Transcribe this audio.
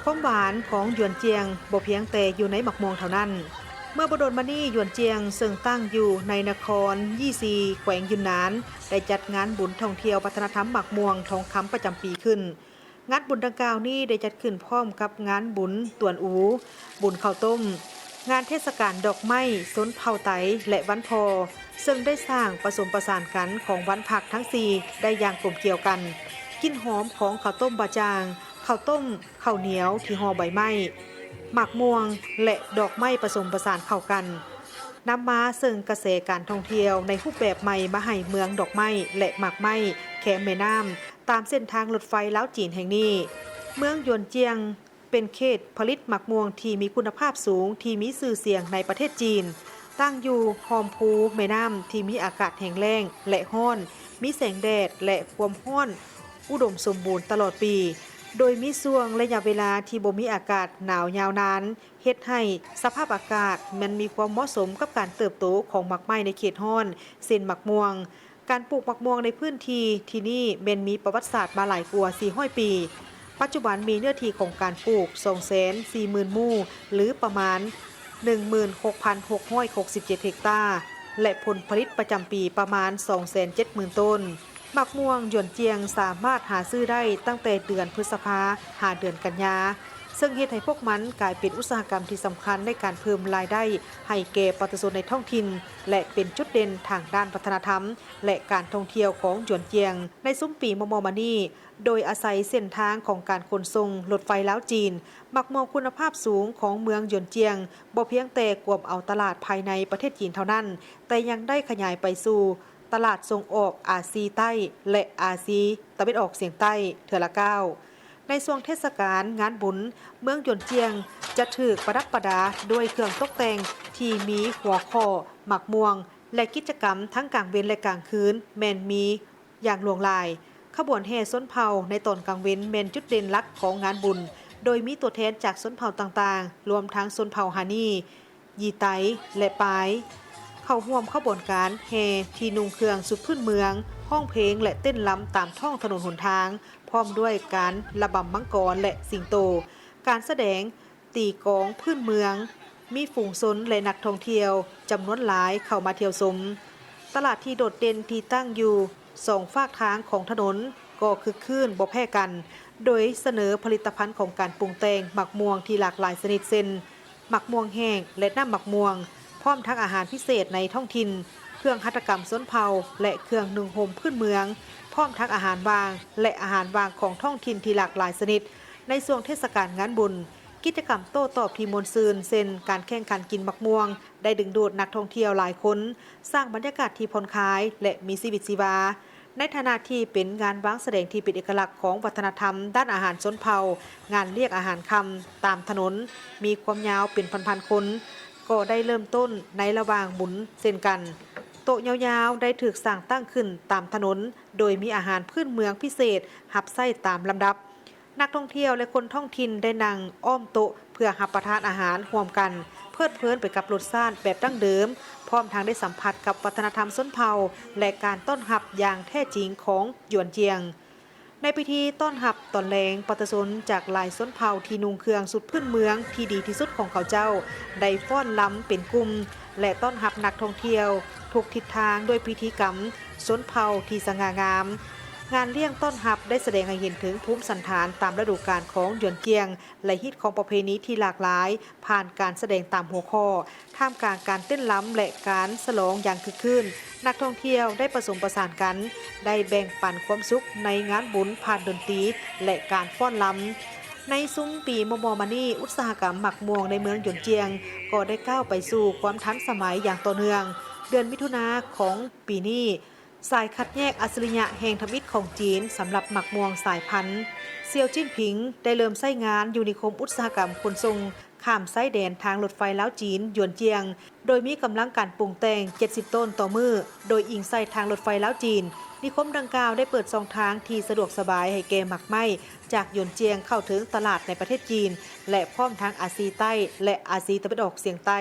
ຄວາມຫວານຂອງຢວນຈຽງບໍ່ພຽງແຕ່ຢູ່ໃນໝາກມ່ວງເທົ່ານັ້ນ. ເມື່ອບໍ່ດົນມານີ້ ຢວນຈຽງເຊິ່ງຕັ້ງຢູ່ໃນນະຄອນຍີ່ຊີ ແຂວງຢຸນນານ ໄດ້ຈັດງານບຸນທ່ອງທ່ຽວວັດທະນະທຳໝາກມ່ວງທອງຄຳປະຈຳປີຂຶ້ນ. ງານບຸນດັ່ງກ່າວນີ້ໄດ້ຈັດຂຶ້ນພ້ອມກັບງານບຸນຕວນອູ, ບຸນເຂົ້າຕົ້ມ, ງານເທດສະການດອກໄມ້ຊົນເຜົ່າໄຕ ແລະ ວັນພໍ່, ເຊິ່ງໄດ້ສ້າງປະສົມປະສານກັນຂອງວັນພັກທັງສີ່ໄດ້ຢ່າງກົມກຽວກັນ. ກິ່ນຫອມຂອງເຂົ້າຕົ້ມບາຈາງ, ເຂົ້າຕົ້ມ ເຂົ້າໜຽວທີ່ຫໍ່ໃບໄມ້, ໝາກມ່ວງ ແລະ ດອກໄມ້ປະສົມປະສານເຂົ້າກັນ, ນຳມາເຊິ່ງກະແສການທ່ອງທ່ຽວໃນຮູບແບບໃໝ່ມາໃຫ້ເມືອງດອກໄມ້ ແລະ ໝາກໄມ້ແຄມແມ່ນ້ຳ ຕາມເສັ້ນທາງລົດໄຟລາວຈີນແຫ່ງນີ້. ເມືອງຢວນຈຽງ ເປັນເຂດຜະລິດໝາກມ່ວງທີ່ມີຄຸນນະພາບສູງ ທີ່ມີຊື່ສຽງໃນປະເທດຈີນ, ຕັ້ງຢູ່ຮ່ອມພູແມ່ນ້ຳທີ່ມີອາກາດແຫ້ງແລ້ງ ແລະ ຮ້ອນ, ມີແສງແດດ ແລະ ຄວາມຮ້ອນອຸດົມສົມບູນຕະຫຼອດປີ, ໂດຍມີຊ່ວງໄລຍະເວລາທີ່ບໍ່ມີອາກາດໜາວຍາວນານ, ເຮັດໃຫ້ສະພາບອາກາດມັນມີຄວາມເໝາະສົມກັບການເຕີບໂຕຂອງໝາກໄມ້ໃນເຂດຮ້ອນ ເຊັ່ນ ໝາກມ່ວງ. ການປູກໝາກມ່ວງໃນພື້ນທີ່ທີ່ນີ້ແມ່ນມີປະຫວັດສາດມາຫຼາຍກວ່າສີ່ຮ້ອຍປີ. ປັດຈຸບັນມີເນື້ອທີ່ຂອງການປູກສອງແສນສີ່ໝື່ນໝູ່ ຫຼື ປະມານໜຶ່ງໝື່ນຫົກພັນຫົກຮ້ອຍຫົກສິບເຈັດເຮັກຕາ ແລະ ຜົນຜະລິດປະຈຳປີປະມານສອງແສນເຈັດໝື່ນໂຕນ. ໝາກມ່ວງຢວນຈຽງສາມາດຫາຊື້ໄດ້ຕັ້ງແຕ່ເດືອນພຶດສະພາຫາເດືອນກັນຍາ, ເຊິ່ງເຮັດໃຫ້ພວກມັນກາຍເປັນອຸດສາຫະກຳທີ່ສຳຄັນໃນການເພີ່ມລາຍໄດ້ໃຫ້ແກ່ປະຊາຊົນໃນທ້ອງຖິ່ນ ແລະ ເປັນຈຸດເດັ່ນທາງດ້ານວັດທະນະທຳ ແລະ ການທ່ອງທ່ຽວຂອງຢວນຈຽງໃນຊຸມປີມໍ່ໆມານີ້. ໂດຍອາໄສເສັ້ນທາງຂອງການຂົນສົ່ງລົດໄຟລາວຈີນ, ໝາກມ່ວງຄຸນນະພາບສູງຂອງເມືອງຢວນຈຽງບໍ່ພຽງແຕ່ກວມເອົາຕະຫຼາດພາຍໃນປະເທດຈີນເທົ່ານັ້ນ, ແຕ່ຍັງໄດ້ຂະຫຍາຍໄປສູ່ຕະຫຼາດສົ່ງອອກອາຊີໃຕ້ ແລະ ອາຊີຕາເວັນອອກສຽງໃຕ້ເທື່ອລະກ້າວ. ໃນຊ່ວງເທດສະການງານບຸນ, ເມືອງຢວນຈຽງຈະຖືກປະດັບປະດາດ້ວຍເຄື່ອງຕົກແຕ່ງທີ່ມີຫົວຂໍ້ໝາກມ່ວງ ແລະ ກິດຈະກຳທັງກາງເວັນ ແລະ ກາງຄືນແມ່ນມີ ຢ່າງຫຼວງຫຼາຍ. ຂະບວນແຫ່ຊົນເຜົ່າໃນຕອນກາງເວັນແມ່ນຈຸດເດັ່ນຫຼັກຂອງງານບຸນ, ໂດຍມີຕົວແທນຈາກຊົນເຜົ່າຕ່າງໆ, ລວມທັງຊົນເຜົ່າຮານີ, ຢີໄຕ ແລະ ປາຍ ເຂົ້າຮ່ວມຂະບວນການແຫ່ທີ່ນຸ່ງເຄື່ອງຊຸດພື້ນເມືອງ, ຮ້ອງເພງ ແລະ ເຕັ້ນລຳຕາມທ້ອງຖະໜົນຫົນທາງ, ພ້ອມດ້ວຍການລະບຳມັງກອນ ແລະ ສິງໂຕ. ການສະແດງ ຕີກອງພື້ນເມືອງ, ມີຝູງຊົນ ແລະ ນັກທ່ອງທ່ຽວຈຳນວນຫຼາຍເຂົ້າມາທ່ຽວຊົມ. ຕະຫຼາດທີ່ໂດດເດັ່ນທີ່ຕັ້ງຢູ່ສອງຟາກທາງຂອງຖະໜົນກໍຄຶກຄື້ນບໍ່ແພ້ກັນ, ໂດຍສະເໜີຜະລິດຕະພັນຂອງການປຸງແຕ່ງໝາກມ່ວງທີ່ຫຼາກຫຼາຍຊະນິດ ເຊັ່ນ ໝາກມ່ວງແຫ້ງ ແລະ ນ້ຳໝາກມ່ວງ, ພ້ອມທັງອາຫານພິເສດໃນທ້ອງຖິ່ນ, ເຄື່ອງຫັດຖະກຳຊົນເຜົ່າ ແລະ ເຄື່ອງນຸ່ງຫົ່ມພື້ນເມືອງ, ພ້ອມທັງອາຫານຫວ່າງ ແລະ ອາຫານຫວ່າງຂອງທ້ອງຖິ່ນທີ່ຫຼາກຫຼາຍຊະນິດ. ໃນຊ່ວງເທດສະການງານບຸນ, ກິດຈະກຳໂຕ້ຕອບທີ່ມ່ວນຊື່ນ ເຊັ່ນ ການແຂ່ງຂັນກິນໝາກມ່ວງ ໄດ້ດຶງດູດນັກທ່ອງທ່ຽວຫຼາຍຄົນ, ສ້າງບັນຍາກາດທີ່ຜ່ອນຄາຍ ແລະ ມີຊີວິດຊີວາ. ໃນຖານະທີ່ເປັນງານວາງສະແດງທີ່ເປັນເອກະລັກຂອງວັດທະນະທຳດ້ານອາຫານຊົນເຜົ່າ, ງານລຽກອາຫານຄ່ຳຕາມຖະໜົນມີຄວາມຍາວເປັນພັນໆຄົນ ກໍໄດ້ເລີ່ມຕົ້ນໃນລະຫວ່າງບຸນເຊັ່ນກັນ. ໂຕະຍາວໆໄດ້ຖືກສ້າງຕັ້ງຂຶ້ນຕາມຖະໜົນ, ໂດຍມີອາຫານພື້ນເມືອງພິເສດຮັບໃຊ້ຕາມລຳດັບ. ນັກທ່ອງທ່ຽວ ແລະ ຄົນທ້ອງຖິ່ນໄດ້ນັ່ງອ້ອມໂຕະເພື່ອຮັບປະທານອາຫານຮ່ວມກັນ, ເພີດເພີນໄປກັບລົດຊາດແບບດັ້ງເດີມ, ພ້ອມທັງໄດ້ສຳຜັດກັບວັດທະນະທຳຊົນເຜົ່າ ແລະ ການຕ້ອນຮັບຢ່າງແທ້ຈິງຂອງຢວນຈຽງ. ໃນພິທີຕ້ອນຮັບຕອນແລງ, ປະຊາຊົນຈາກຫຼາຍຊົນເຜົ່າທີ່ນຸ່ງເຄື່ອງຊຸດພື້ນເມືອງທີ່ດີທີ່ສຸດຂອງເຂົາເຈົ້າ ໄດ້ຟ້ອນລຳເປັນກຸ່ມ ແລະ ຕ້ອນຮັບນັກທ່ອງທ່ຽວທຸກທິດທາງດ້ວຍພິທີກຳ ຊົນເຜົ່າທີ່ສະຫງ່າງາມ. ງານລ້ຽງຕ້ອນຮັບໄດ້ສະແດງໃຫ້ເຫັນເຖິງພູມສັນຖານຕາມລະດູການຂອງຢວນຈຽງ ແລະ ຮີດຄອງປະເພນີທີ່ຫຼາກຫຼາຍ ຜ່ານການສະແດງຕາມຫົວຂໍ້. ທ່າມກາງການເຕັ້ນລຳ ແລະ ການສະຫຼອງຢ່າງຄຶກຄື້ນ, ນັກທ່ອງທ່ຽວໄດ້ປະສົມປະສານກັນ, ໄດ້ແບ່ງປັນຄວາມສຸກໃນງານບຸນຜ່ານດົນຕີ ແລະ ການຟ້ອນລຳ. ໃນຊຸມປີມໍ່ໆມານີ້, ອຸດສາຫະກຳໝາກມ່ວງໃນເມືອງຢວນຈຽງ ກໍໄດ້ກ້າວໄປສູ່ຄວາມທັນສະໄໝຢ່າງຕໍ່ເນື່ອງ. ເດືອນມິຖຸນາຂອງປີນີ້, ສາຍຄັດແຍກອັດສະລິຍະແຫ່ງທຳອິດຂອງຈີນສຳລັບໝາກມ່ວງສາຍພັນ ຊຽວຈິ້ນຜິງ ໄດ້ເລີ່ມໃຊ້ງານຢູ່ນິຄົມອຸດສາຫະກຳຂົນສົ່ງຂ້າມຊາຍແດນທາງລົດໄຟລາວຈີນ ຢວນຈຽງ, ໂດຍມີກຳລັງການປຸງແຕ່ງເຈັດສິບໂຕນຕໍ່ມື້. ໂດຍອີງໃສ່ທາງລົດໄຟລາວຈີນ, ນິຄົມດັ່ງກ່າວໄດ້ເປີດຊ່ອງທາງທີ່ສະດວກສະບາຍໃຫ້ແກ່ໝາກໄມ້ຈາກຢວນຈຽງເຂົ້າເຖິງຕະຫຼາດໃນປະເທດຈີນ ແລະ ພ້ອມທັງອາຊີໃຕ້ ແລະ ອາຊີຕາເວັນອອກສຽງໃຕ້.